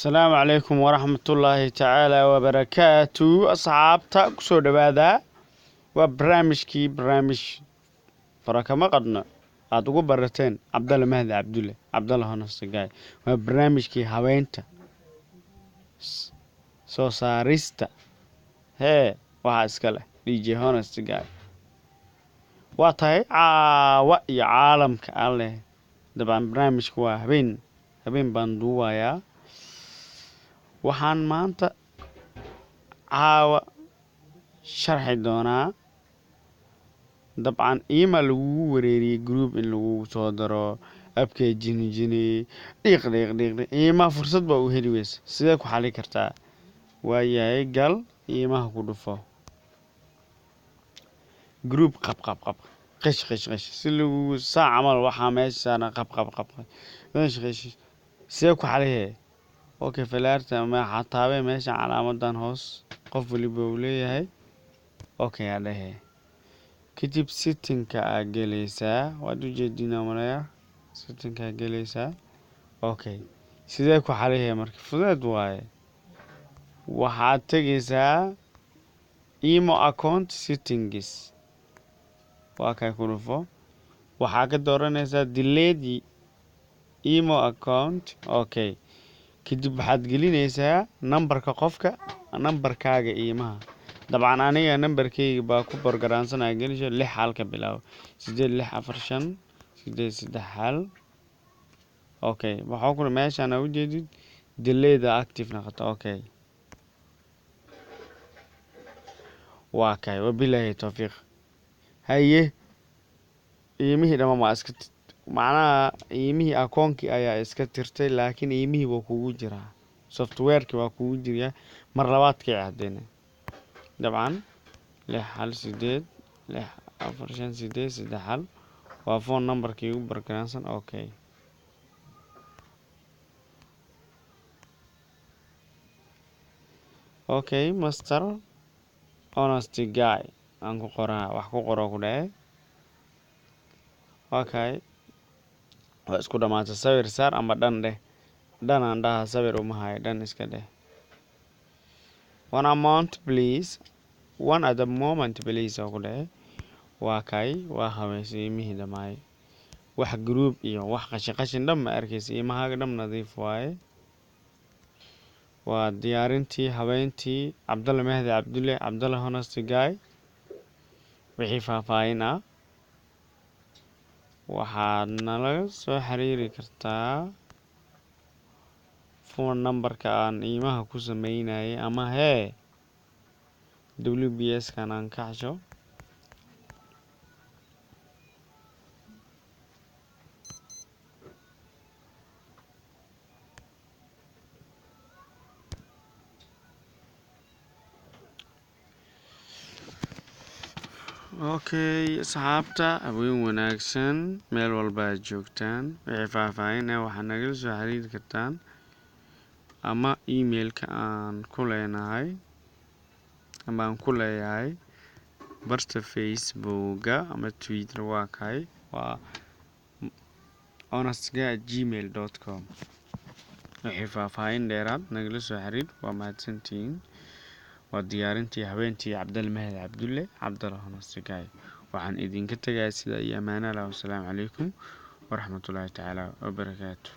Asalaamu calaykum waraxmatullaahi tacaala wabarakaatu. Asxaabta kusoo dhawaada, waa barnaamijkii barnaamij farakama qadno aada ugu barateen Cabdalla Mahdi Cabdulle, Cabdalla Honestguy. Waa barnaamijkii habeynta soo saarista hee waxaa iska leh DJ Honestguy. Waa tahay caawa iyo caalamka alleh. Dabcan barnaamijka waa habeen habeen baan duubayaa. Waxaan maanta caawa sharxi doonaa dabcan iima lagugu wareeriyey group in lagugu soo daro abkee jini jini dhiiq dhiiq dhiiq dhiiq, iimaha fursad baa u heli weysa. Sidee ku xali kartaa? Waayahay, gal iimaha ku dhufo group qab qab qab qish qish qish si lagugu saa camal waxaa meesha saaran qab qab qab qish qish, sidee ku xalihee? Okay, falaarta waxaa taabay meesha calaamadan hoos qof waliba uu leeyahay. Okay, aa dhehe, kadib settingka aa gelaysaa, waad ujeedinaa malaya, settingka aa gelaysaa. Okay, sidee ku xalihee? Marka fudeed waaye, waxaad tegaysaa imo account settings, waa kay, ku dhufo. Waxaa ka dooranaysaa delete imo account. Okay, kadib waxaad gelinaysaa nambarka qofka, nambarkaaga iimaha. Dabcan aniga nambarkayga baa ku borgaraansanaya gelisho 6 halka bilaabo 8 6 4 5 8 3 1. Okay, waxaa ku meeshaan aa ujeedid delete active noqoto. Okay, waa kay, wabilaahi towfiiq. Haye, iimihii dhammaan waa iska, macnaha iimihii akoonkii ayaa iska tirtay, laakiin iimihii waa kugu jiraa, softwareki waa kugu jiraa. Mar labaad kici haddana, dabcan 6 1 8 6 4 5 8 3 1 waa phone numberkii ugu bargaraansan. Okay, okay, Master Honesty Guy aan ku qoraa, wax ku qoro ku dhace. Okay, waa isku dhamaatay. Sawir saar ama dhan dheh, dhan aan dhaha, sawir uma hayo, dhan iska dheh. One amount please, one at the moment please oo ku dhace. Waa kay, waa habeysay iimihii dhamaay. Wax group iyo wax qashin qashin dhan ma arkaysa, iimahaaga dham nadiif waaye. Waa diyaarintii habeyntii Cabdalla Mahdi Cabdulle, Cabdalla Honesty Guy. Wixii faahfaahin ah waxaad nala soo xiriiri kartaa phone numberka aan iimaha ku sameynayay ama hee WBS kan aan ka xasho. Okay, asxaabta, haween wanaagsan meel walba aad joogtaan. Wixii faahfaahin ah waxaad nagala soo xiriiri kartaan ama emailka aan ku leenahay ama aan ku leeyahay barta Facebooka ama Twitter. Waa kay, waa honestguy@gmail.com. Wixii faahfaahin dheeraad nagala soo xiriir. Waa mahadsantihiin. Waa diyaarintii habeentii Cabdalla Mahdi Cabdulle, Cabdalla Honestguy. Waxaan idinka tegayaa sida iyo amaana lah. Wasalaamu calaykum waraxmatullaahi tacaala wabarakaatu.